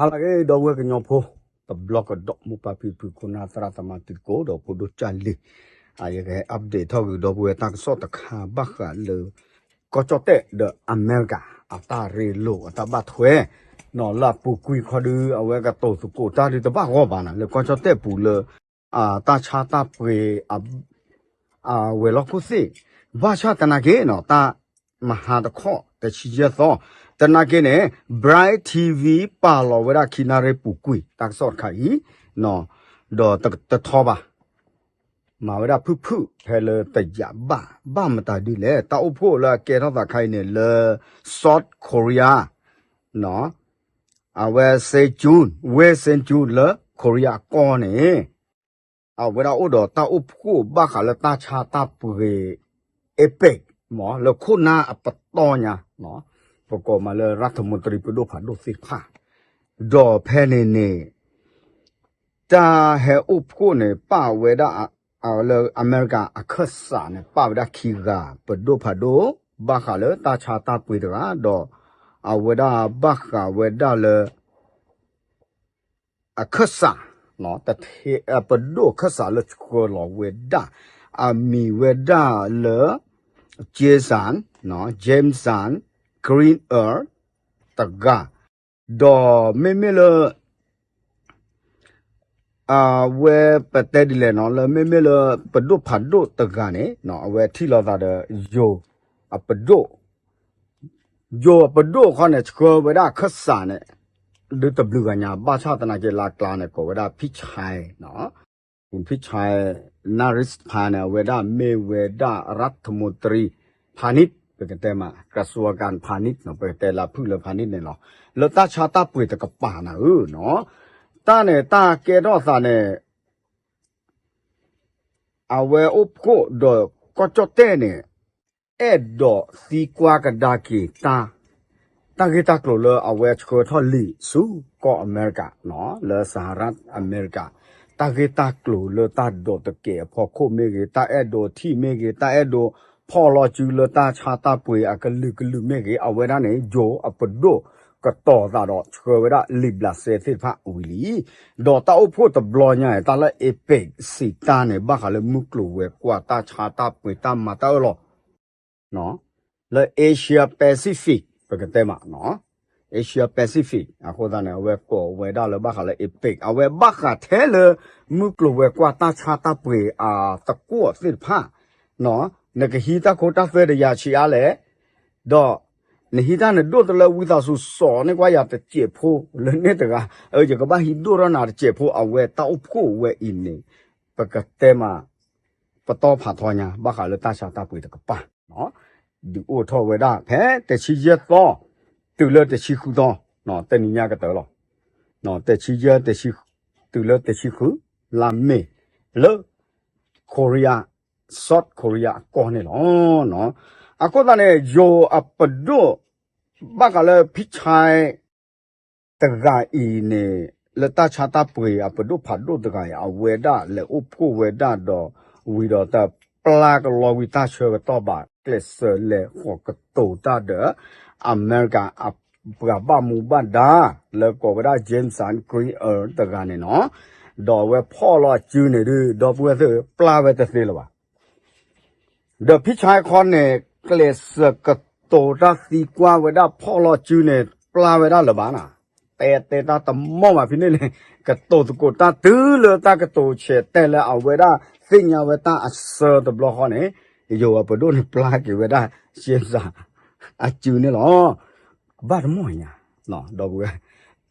ဟါလၢအဂ့ၤ ဒီပုၢ်ဝဲၢ်ကညီဖိ, တဘျီကဒီး မိၢ်ပၢ်ဖံဖု ခိၣ်နၢ်သရၣ်သမါတံၤသကိး ဒီးဖိဒိၣ်ကၢ်လံၤ, ယကဟဲ update ထီၣ်ကွံာ်ဒီပုၢ်ဝဲၢ်တၢ်ကစီၣ်တခါ ဘၣ်ဃးလၢ ကီၢ်ကၠီၣ်တဲၣ်ဒီးအမဲရကၤ အတၢ်ရ့လိာ်အတၢ်ဘၣ်ထွဲ, နီၢ်လၢအပူၤကွံာ်ခီဒု အဝဲကတိၤသကိးတၢ်ဒုတဘၣ်ဂီၢ်ဘၣ်နၤ လၢကီၢ်ကၠီၣ်တဲၣ်ပူၤလၢ တၢ်ဆါတၢ်ပှ့ၤ အဝဲၤလီၢ်ခိၣ်သ့ၣ်, ဘၣ်ဆၣ်သနာ်က့နီၤ တၢ်မဟါတခီ တဆံယဲၢ်သီ, သနာ်က့န့ၣ် Bright TV ပာ်လီၤဝဲဒၣ်ခံနၣ်ရံၣ်ပူၤကွံာ် တၢ်ကစီၣ်တခါအံၤ, ဒီးတထီဘၣ်, မၤဝဲဒၣ်ဖုၣ်ဖုၣ်ဖဲလၢတယာ်ဘၣ်, ဘၣ်မတၤဒ်လဲၣ်, တၢ်အိၣ်ဖှိၣ်လၢအကဲထီၣ်သးခါအံၤန့ၣ် လၢ South Korea အဝဲ စ့ကၠူၣ်, ဝ့ၢ်စ့ကၠူၣ်လၢ ခိရံယါအကီၢ်န့ၣ် အဝဲဒၣ်အိၣ်ဒီးတၢ်အိၣ်ဖှိၣ်ဘၣ်ဃးလၢတၢ်ဆါတၢ်ပှ့ၤ APEC မ့ၢ်လၢခိၣ်နၢ်အပတီၢ်ညါ, ပကိးမးလၢ ရၢထမူတရံ ပဒိၣ်ဖးဒိၣ်သ့ၣ်တဖၣ်, ဒီးဖဲန့ၣ်န့ၣ် တၢ်ဟဲအိၣ်ဖှိၣ်န့ၣ် ပာ်ဝဲဒၣ် လၢအမဲရကၤအခၢၣ်စးန့ၣ် ပာ်ဝဲဒၣ်ခံဂၤ ပဒိၣ်ဖးဒိၣ် ဘၣ်ဃးလၢတၢ်ဆါတၢ်ပှ့ၤတဂၤ, ဒီးအဝဲဒၣ်ဘၣ်ဃးဝဲဒၣ်လၢ အခၢၣ်စး, ပဒိၣ်အခၢၣ်စးလၢဆှၢလီၤဝဲဒၣ်, အမံၤဝဲဒၣ်လၢ Jameson, Jameson Green Earl တဂၤ, ဒီးမ့မ့ၢ်လၢ အဝဲပတဲဒ်လဲၣ်နီၤ လၢမ့မ့ၢ်လၢပဒိၣ်ဖးဒိၣ်တဂၤန့ၣ် အဝဲထံၣ်လိာ်သးဒီး ယိၤအပဒိၣ်, ယိၤအပဒိၣ်အခီန့ၣ် ဆှၢဝဲဒၣ်အခၢၣ်စးန့ၣ် ဒုးတဘျုးဂၤညါ ဘၣ်ဆၣ်သနာ်က့ လၢအကျါန့ၣ် ကိးဝဲဒၣ် ဖံၣ်ဆဲ, ဖံၣ်ဆဲ နၣ်ရံၣ်ဖါန့ၣ် အဝဲဒၣ်မ့ၢ်ဝဲဒၣ် ရၢထမူတရံ ဖးနံၣ် ပကတဲမး ကစူၤကၣ်ဖးနံၣ် ပကတဲလၢဖုၣ်လၢဖးနံၣ်န့ၣ်လီၤ. လၢတၢ်ဆါတၢ်ပှ့ၤတကပၤနၤဧၢနီၤ, တၢ်န့ၣ်တၢ်ကဲထီၣ်သးန့ၣ် အဝဲအိၣ်ဖှိၣ်ဒီးကီၢ်ကၠီၣ်တဲၣ်န့ၣ် အဲၣ်ဒိးသံကွၢ်ကဒါက့ၤ တၢ်ဂ့ၢ်တၢ်ကျိၤလၢအဝဲဆှၢထီၣ်လံာ်ဆူကီၢ်အမဲရကၤ, လၢစဟရၣ်အမဲရကၤ, တၢ်ဂ့ၢ်တၢ်ကျိၤလၢတၢ်ဒိးတကဲးအဖီခိၣ်မ့ၢ်ဂ့ၤ, တၢ်အဲၣ်ဒိးထံၣ်မ့ၢ်ဂ့ၤ, တၢ်အဲၣ်ဒိးဖီၣ်လီၤစုလၢတၢ်ဆါတၢ်ပှ့ၤအကလုာ်ကလုာ်မ့ၢ်ဂ့ၤ, အဝဲဒၣ်န့ၣ် ယိၤအပဒိၣ်ကတီၤသးဒီး ဆှၢဝဲဒၣ်လံာ်ဘျးစဲသ့ၣ်တဖၣ်ဝံၤလံ. ဒီးတၢ်အိၣ်ဖှိၣ်တဘျီညါ တၢ်လၢ APEC စံးတၢ်န့ၣ် ဘၣ်ဃးလၢမုၢ်ကျိၤဝဲၤကွာ်တၢ်ဆါတၢ်ပှ့ၤတၢ်မၤတၢ်အၢၣ်လီၤ လၢ Asia Pacific ပကတဲမး Asia Pacific အဃိသတးန့ၣ် အဝဲကိးဝဲဒၣ်လၢဘၣ်ဃးလၢ APEC အဝဲဘၣ်ဃးထဲလၢ မုၢ်ကျိၤဝဲၤကွာ်တၢ်ဆါတၢ်ပှ့ၤအသကိးသ့ၣ်တဖၣ်, နကဟံးတၢ်ခိတၢ်သွဲတယၤဆံးအါလဲၣ်, ဒီး နဟံးတၢ်နဒိၣ်တလၢဝံသးစူၤ စိာ်န့ၢ်ကွၢ်ယၤတစဲးဖိလၢန့ၣ်တဂၤ, ယကဘၣ်ဟံးဒိၣ်ထီၣ်နၤတစဲးဖိ အဝဲတၢ်အိၣ်ဖှိၣ်ဝဲအံၤန့ၣ် ပကတဲမး ပတီၢ်ဖးထီညါ ဘၣ်ဃးလၢတၢ်ဆါတၢ်ပှ့ၤတကပၤ ဒုးအိၣ်ထီၣ်ဝဲဒၣ်ဖဲတဆံယဲၢ်သီ တုၤလၢတဆံဃုသီ, တနံၤညါကတၢၢ်လီၤ. တဆံယဲၢ် တုၤလၢတဆံဃု လါမ့ၤ လၢ Korea, South Korea အကီၢ်န့ၣ်လီၤ. အဃိသတးန့ၣ် ယိၤအပဒိၣ် ဘၣ်ဃးလၢဖံၣ်ဆဲ တဂၤအံၤန့ၣ် လၢတၢ်ဆါတၢ်ပှ့ၤအပဒိၣ်ဖးဒိၣ်တဂၤအံၤ အဝဲဒၣ်လဲၤအိၣ်ဖှိၣ်ဝဲဒၣ်ဒီး ဝံၤဒီးတပျၢ်ကလီဝံၤတၢ်ဆၢကတီၢ်ဘၣ် ကျဲးစၢးလဲၤဃီၤကတိၤတၢ်ဒီး အမဲရကၤအပှၤဘၣ်မူဘၣ်ဒါ လၢကိးဝဲဒၣ် Jameson Green Earl တဂၤန့ၣ်နီၤ, ဒီးအဝဲဖီၣ်လီၤအစုန့ၣ်ဒုး ဒီပုၢ်ဝဲၢ်သ့ၣ်ပျၢ်ဝဲတသ့လၢၤဘၣ် ဒီးဖံၣ်ဆဲခီန့ၣ် ကျဲးစၢးကတိၤတၢ်သံကွၢ်ဝဲဒၣ်ဖီၣ်လီၤစုန့ၣ် ပျၢ်ဝဲဒၣ်လၢၤဘၣ်နၤ, တဲတဲတၢ်တမီၢ်ဘၣ်ဖဲန့ၣ်န့ၣ် ကတိၤသကိးတၢ်တုၤလၢတၢ်ကတိၤဆဲးတဲလၢအဝဲဒၣ်သ့ၣ်ညါဝဲတၢ်အဆၢတဘျီဃီန့ၣ်, ယိၤအပဒိၣ်န့ၣ်ပျၢ်က့ၤဝဲဒၣ် Jameson အစုန့ၣ်လီၤ. ဘၣ်တမီၢ်ညါ, ဒီပုၢ်ဝဲၢ်,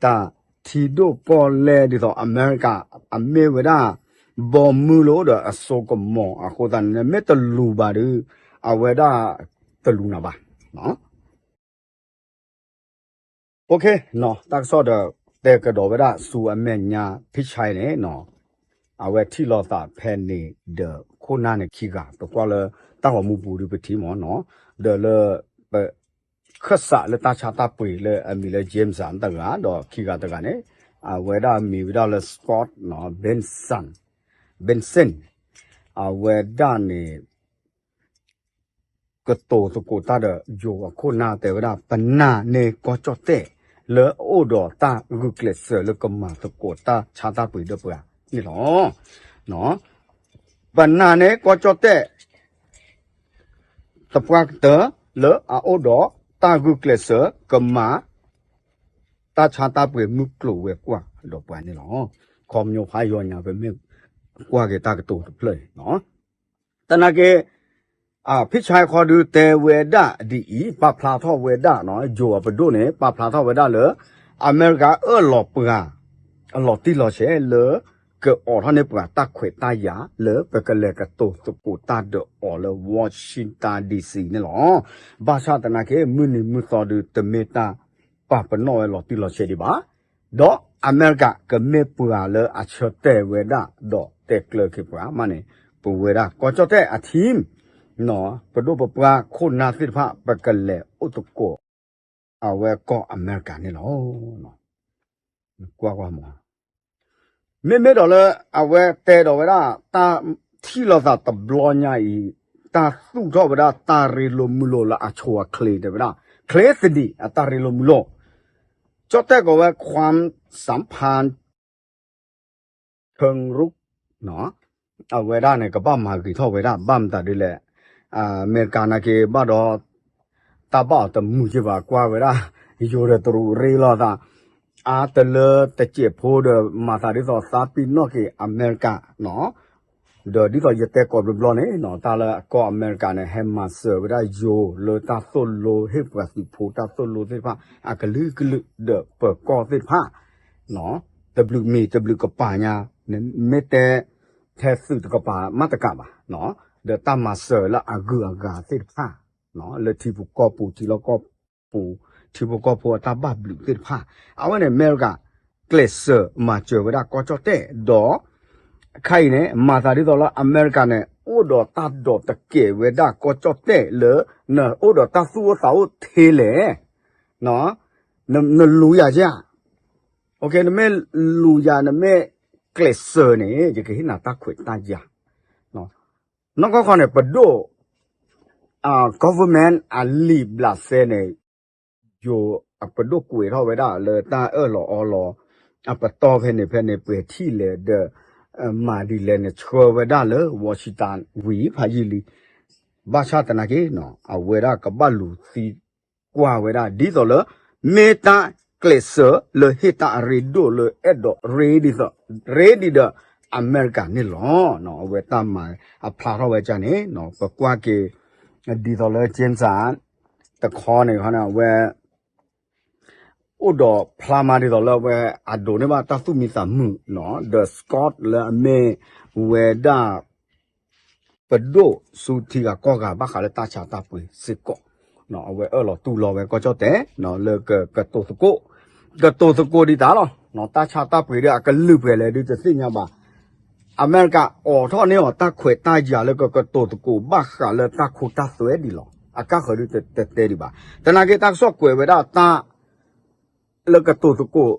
တၢ်ထံဒိၣ်ကီၢ်လဲၢ်ဒ်သိးအမဲရကၤ အမ့ၢ်ဝဲဒၣ် ဘီမုၢ်လၢအိၣ်ဒီးအစိကမီၤအဃိသတးန့ၣ် မ့ၢ်တလူၤဘၣ်ဒီး အဝဲဒၣ်တလူၤနၤဘၣ်. တၢ်ကစီၣ်ဒီး တဲကဒီးဝဲဒၣ်ဆူအမဲာ်ညါ ဖံၣ်ဆဲန့ၣ် အဝဲထံၣ်လိာ်သးဖဲန့ၣ်ဒီးခိၣ်နၢ်န့ၣ်ခံဂၤ ပကွၢ်လၢတၢ်ဂီၤမူပူၤဒီးပထံၣ်မးနီၤ, ဒီးလၢ ခၢၣ်စးလၢတၢ်ဆါတၢ်ပှ့ၤလၢအမံၤလၢ Jameson တဂၤ ဒီးခံဂၤတဂၤန့ၣ် အဝဲဒၣ်မံၤဝဲဒၣ်လၢ Scott Benson, Benson အဝဲဒၣ်န့ၣ် ကတိၤသကိးတၢ်ဒီးယိၤအခိၣ်နၢ်တဲဝဲဒၣ် ပနာ်န့ၢ်ကီၢ်ကၠီၣ်တဲၣ် လၢအအိၣ်ဒီးတၢ်ဂုာ်ကျဲးစၢးလၢကမၤသကိးတၢ်ဆါတၢ်ပှ့ၤဒီးပှၤန့ၣ်လီၤ. ပနာ်န့ၣ် ကီၢ်ကၠီၣ်တဲၣ် သပှၢ်ကတၢၢ်လၢအအိၣ်ဒီးတၢ်ဂုာ်ကျဲးစၢးကမၤ တၢ်ဆါတၢ်ပှ့ၤမုၢ်ကျိၤဝဲၤကွာ်ဒီးပှၤန့ၣ်လီၤ. ခီပညီဖးယိာ်ညါ ပမ့ၢ်ကွၢ်က့ၤတၢ်ကတိၤတဖျၢၣ်အံၤ သနာ်က့ ဖံဆါခီဒုတဲဝဲဒၣ်ဒ်အံၤ ပာ်ဖျါထီၣ်ဝဲဒၣ် ယိၤအပဒိၣ်န့ၣ် ပာ်ဖျါထီၣ်ဝဲဒၣ်လၢ အမဲရကၤအၢၣ်လီၤပှၤ အလီၤတံၢ်လီၤဆဲးလၢ ကအိးထီၣ်န့ၢ်ပှၤတၢ်ခွဲးတၢ်ယာ်လၢပကလဲၤကတိၤသကိးတၢ်ဒီးအီၤလၢ Washington D C န့ၣ်လီၤ. ဘၣ်ဆၣ်သနာ်က့ မုၢ်နံၤမုၢ်သီဒုတမ့ၢ်တၢ်ပာ်ပနီၣ်ဝဲလီၤတံၢ်လီၤဆဲးဒံးဘၣ်. ဒီးအမဲရကၤကမ့ၢ်ပှၤလၢအဆၢတဲာ်ဝဲဒၣ်ဒီးတဲကျၢၤက့ၤပှၤမးန့ၣ် ပဝဲဒၣ်ကီၢ်ကၠီၣ်တဲၣ်အ team ပဒိၣ်ပပှၢ်ခိၣ်နၢ်သ့ၣ်တဖၣ် ပကလဲၤအိၣ်သကိး အဝဲကီၢ်အမဲရကၤန့ၣ်လီၤ. ကွၢ်ကွၢ်မး မ့မ့ၢ်ဒီးလၢအဝဲတဲဒီးဝဲဒၣ် တၢ်ထံၣ်လိာ်သးတဘျီညါအံၤ တၢ်သူၣ်ထီၣ်ဝဲဒၣ်တၢ်ရ့လိာ်မုာ်လိာ်လၢအဆိအချ့တဲဝဲဒၣ် ချ့သဒံးအတၢ်ရ့လိာ်မုာ်လိာ် ကၠီၣ်တဲၣ်ကိးဝဲ ความสัมพันธ์ เชิงรุก အဝဲဒၣ်န့ၣ် ကဘၣ်မၤဂ့ၤထီၣ်ဝဲဒၣ် ဘၣ်မတၤဒ်လဲၣ် အမဲရကၤနာ်က့ဘၣ်ဒီး တၢ်ဘၣ်အီၤတမုာ်က့ဘၣ် ကွၢ်ဝဲဒၣ် ယိၤဒီးတရူးရ့လိာ်သး အါတလၢတစဲးဖိဒီး မၤသးဒ်သိးသးပ့ၤနီၣ်က့ၤအမဲရကၤ ဒီးဒ်သိးယတဲကိးဘျီဘျီန့ၣ် တၢ်လၢအကီၢ်အမဲရကၤန့ၣ် ဟဲမၤစၢၤဝဲဒၣ်ယိၤလၢတၢ်သိၣ်လိဟ့ၣ်ပှၤသုးဖိတၢ်သိၣ်လိသ့ၣ်တဖၣ် အကလုာ်ကလုာ်ဒီးပၢၤကီၢ်သ့ၣ်တဖၣ် တဘျုးမံၤတဘျုးကပၤညါ မ့ၢ်တဲ ထဲသုးတကပၤမးတကးဘၣ် ဒီးတၢ်မၤစၢၤလၢအဂုၤအဂၤသ့ၣ်တဖၣ် လၢထံဖိကီၢ်ဖိ ထံလီၢ်ကီၢ်ပူၤ ထံဖိကီၢ်ဖိအတၢ်ဘၣ်ဘျုးသ့ၣ်တဖၣ် အဝဲန့ၣ် အမဲရကၤ ကျဲးစၢးမၤစၢၤဝဲဒၣ်ကီၢ်ကၠီၣ်တဲၣ်ဒီး ခါအံၤန့ၣ် မၤသးဒ်သိးလၢအမဲရကၤန့ၣ် အိၣ်ဒီးတၢ်ဒိးတကဲးဝဲဒၣ်ကီၢ်ကၠီၣ်တဲၣ်လၢ နအိၣ်ဒီးတၢ်သူၣ်အိၣ်သးအိၣ်ထဲလဲၣ် နလူၤယၤဧါ နမ့ၢ်လူၤယၤ နမ့ၢ်ကျဲးစၢးန့ၣ် ယကဟ့ၣ်နၤတၢ်ခွဲးတၢ်ယာ် နီၢ်ကီၢ်ခီန့ၣ် ပဒိၣ် government အလံာ်ဘျးစဲန့ၣ် ယိၤအပဒိၣ်ကွဲးထီၣ်ဝဲဒၣ်လၢတၢ်အၢၣ်လီၤအီလီၤ အပတီၢ်ဖဲန့ၣ်ဖဲန့ၣ် ပှဲၤထံၣ်လဲၣ်ဒီး မၤဒ်လဲၣ်န့ၣ် ဆှၢဝဲဒၣ်လၢ Washington ဝံၤဖးယံာ်လံ ဘၣ်ဆၣ်သနာ်က့ အဝဲဒၣ်ကဘၣ်လူၤသံကွၢ်ဝဲဒၣ် ဒ်သိးလၢ မ့ၢ်တၢ်ကျဲးစၢးလၢဟ့ၣ်တၢ်အရ့ဒိၣ်လၢအဲၣ်ဒိးရ့ဒ်သိး ရ့ဒ်ဒီးအမဲရကၤန့ၣ်လီၤ. အဝဲတၢ်မၤအဖျါထီၣ်ဝဲဒၣ်န့ၣ် ပကွၢ်က့ၤ ဒ်သိးလၢ James တခီန့ၣ် အဝဲ အိၣ်ဒီးဖျါမးဒ်သိးလၢအဝဲအဒိးန့ၢ်ဘၣ်တၢ်သူၣ်မံသးမုာ် ဒီး Scott လၢအမ့ၢ်ဝဲဒၣ် ပဒိၣ်ဆူထံဂၤကီၢ်ဂၤဘၣ်ဃးလၢတၢ်ဆါတၢ်ပှ့ၤစ့ၢ်ကီး အဝဲအၢၣ်လီၤတူၢ်လိာ်ဝဲကီၢ်ကၠီၣ်တဲၣ် လၢကကတိၤသကိး ကတိၤသကိးဒံးတၢ်လီၤ. တၢ်ဆါတၢ်ပှ့ၤဒီးအကလုာ်ပှဲၤလဲၣ်ဒုတသ့ၣ်ညါဘၣ် အမဲရကၤအိးထီၣ်န့ၢ်အီၤတၢ်ခွဲးတၢ်ယာ်လၢကကတိၤသကိးဘၣ်ဃးလၢတၢ်ခိတၢ်သွဲဒံးလီၤ. အကါဃၢၤဒုတတဲဒံးဘၣ်. သနာ်က့တၢ်ကစီၣ်ကွဲးဝဲဒၣ်တၢ် လၢကတိၤသကိး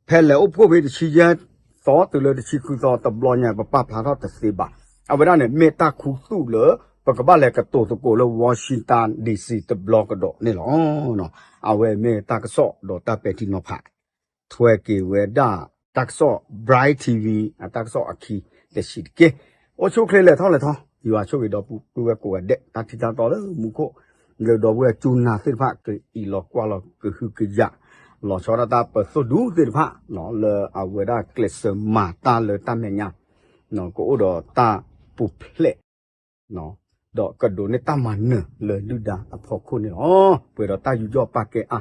ဖဲလဲၤအိၣ်ဖှိၣ်ဖဲတဆံယဲၢ်သီတုၤလၢတဆံဃုသီတဘျီညါ ပပာ်ဖျါထီၣ်တသ့ဘၣ်. အဝဲဒၣ်န့ၣ် မ့ၢ်တၢ်ခူသူၣ်လၢ ပကဘၣ်လဲၤကတိၤသကိးလၢ Washington D C တဘျီကဒီးန့ၣ်လီၤ. အဝဲမ့ၢ်တၢ်ကစီၣ်ဒီးတၢ်ပဲာ်ထံနီၤဖး ထွဲက့ၤဝဲဒၣ် တၢ်ကစီၣ် Bright T V အတၢ်ကစီၣ်အခံတဆံးတက့ၢ်. အိၣ်ဆူၣ်အိၣ်ချ့လဲၤထီၣ်လဲၤထီ ယွၤဆိၣ်ဂ့ၤဒီပုၢ်ဝဲၢ်ကိးဂၤဒဲး တၢ်ထံၣ်တၢ်တီလၢမူခိၣ် လၢဒီပုၢ်ဝဲၢ်ကၠူနၤသ့ၣ်တဖၣ် ကအံးလီၤကွၢ်လီၤကဟုကယာ် လီၤဆီဒၣ်တၢ်ပၢၤသိၣ်ဒူသ့ၣ်တဖၣ် လၢအဝဲဒၣ်ကျဲးစၢးမၤတၢ်လၢတၢ်မဲာ်ညါ ကအိၣ်ဒီးတၢ်ပူၤဖျဲး ဒီးကဒိးန့ၢ်တၢ်မၤနၢၤလၢဒုၣ်ဒါအဖီခိၣ်န့ၣ်လီၤ. ပှဲၤဒီးတၢ်ယူးယီၣ်ပာ်ကဲအါ